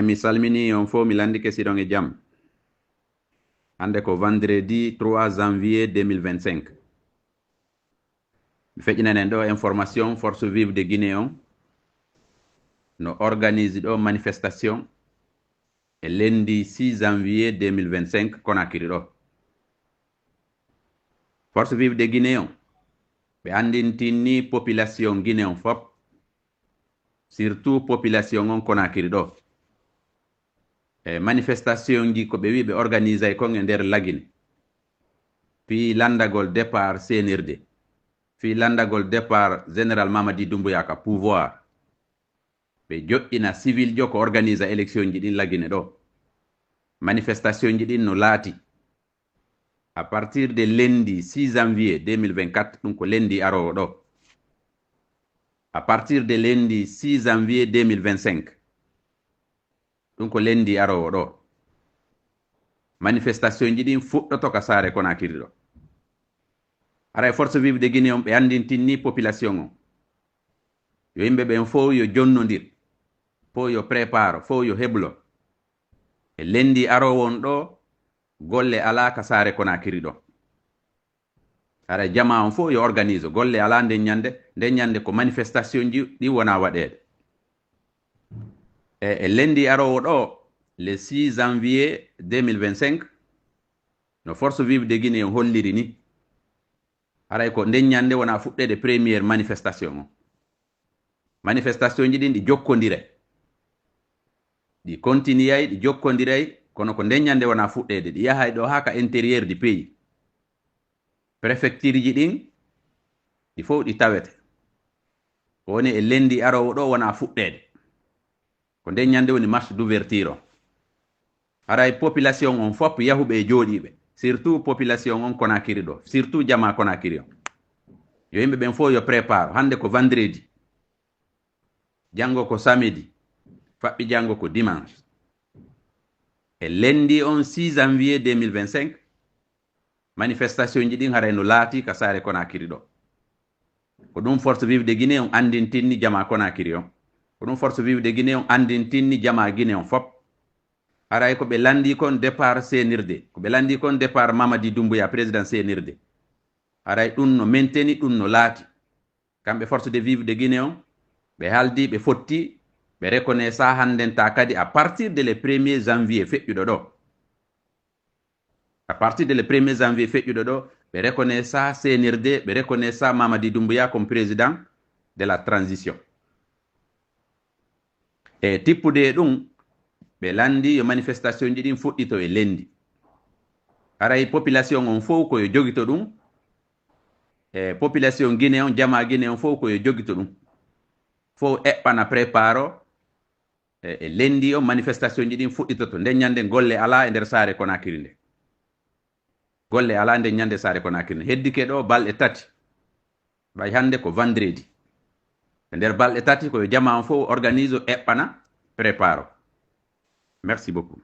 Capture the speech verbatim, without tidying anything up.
Mi salmini on fof, mi landike si ɗon e jam. Hannde ko vendredi trois janvier deux mille vingt-cinq. Mi feƴƴinanen ɗo information, Force Vive de Guinée on no organise ɗo manifestation e lundi six janvier deux mille vingt-cinq Conakry ɗo. Force Vive de Guinée on, ɓe anndintinni population Guinée on fop, surtout population on Conakry ɗo. E manifestation ji ko ɓe wi ɓe organisay kon e nder Lagine. Fii lanndagol départ C N R D. Fii lanndagol départ Général Mamadi Doumbouya ka pouvoir. Ɓe joɗɗina civil jo ko organisa élection ji ɗin Lagine ɗo. Manifestation ji ɗin no laati. À partir de lundi six janvier deux mille vingt-quatre, ɗum ko lundi aroowo ɗo. À partir de lundi six janvier deux mille vingt-cinq, ɗum ko lundi aroowo ɗo. Manifestation ji ɗin fuɗɗoto ka saare Conakry ɗo. Haray Force Vive de Guinée on ɓe anndintinni population on. Yo yimɓe ɓen fow yo jonnondir, fow yo préparo, fow yo heblo. E lundi aroowo on ɗo, golle alaa ka saare Conakry ɗo. Haray jamaa on fow yo organise, golle alaa nden ñande, nden ñande ko manifestation ji ɗi wona waɗeede. E, e lundi aroowo ɗo, le six janvier deux mille vingt-cinq, no Force Vive de Guinée on holliri ni, haray ko nden ñande wona fuɗɗeede première manifestation on. Manifestation ji ɗin ɗi jokkondiray. Ɗi continuay, ɗi jokkondiray, kono ko nden ñande wona fuɗɗeede. Ɗi yahay ɗo haa ka intérieur du pays. Préfecture ji ɗin, ɗi fow ɗi tawete. Ko woni e lundi aroowo ɗo wona fuɗɗeede. Ko nden ñande woni marche d'ouverture on. Haray population on fop yahuɓe e jooɗiiɓe. Surtout population on Conakry ɗo. Surtout jamaa Conakry on. Yo yimɓe ɓen fow yo préparo. Hannde ko vendredi. Janngo ko samedi. Faɓɓi janngo ko dimanche. E lundi on six janvier deux mille vingt-cinq, manifestation ji ɗin haray no laati ka saare Conakry ɗo. Ko ɗum Force Vive de Guinée on anndintinni jamaa Conakry on. Ko ɗum Force Vive de Guinée on anndintinni jamaa Guinée on fop. Haray ko ɓe lanndi kon départ C N R D. Ko ɓe lanndi kon départ Mamadi Doumbouya, président C N R D. Haray ɗum no menteni, ɗum no laati. Kamɓe Force de Vive de Guinée on, ɓe haaldi, ɓe fotti, ɓe reconnaissa hannden ta kadi à partir de le premier janvier feƴƴuɗo ɗo. À partir de le premier janvier feƴƴuɗo ɗo, ɓe reconnaissa C N R D, ɓe reconnaissa Mamadi Doumbouya comme président de la transition. E tippude e ɗum, ɓe lanndi yo manifestation ji ɗin fuɗɗito e lundi. Haray population on fow ko yo jogito ɗum. E population Guinée on, jamaa Guinée on fow ko yo jogito ɗum. Fow eɓɓana préparo. E, e lundi on manifestation ji ɗin fuɗɗitoto. Nden ñande golle alaa e nder saare Conakry nde. Golle alaa nden ñande saare Conakry nde. Heddike ɗo balɗe tati. Ɓay hannde ko vendredi. E nder balɗe tati ko yo jamaa on fow organise, eɓɓana, préparo. Merci beaucoup.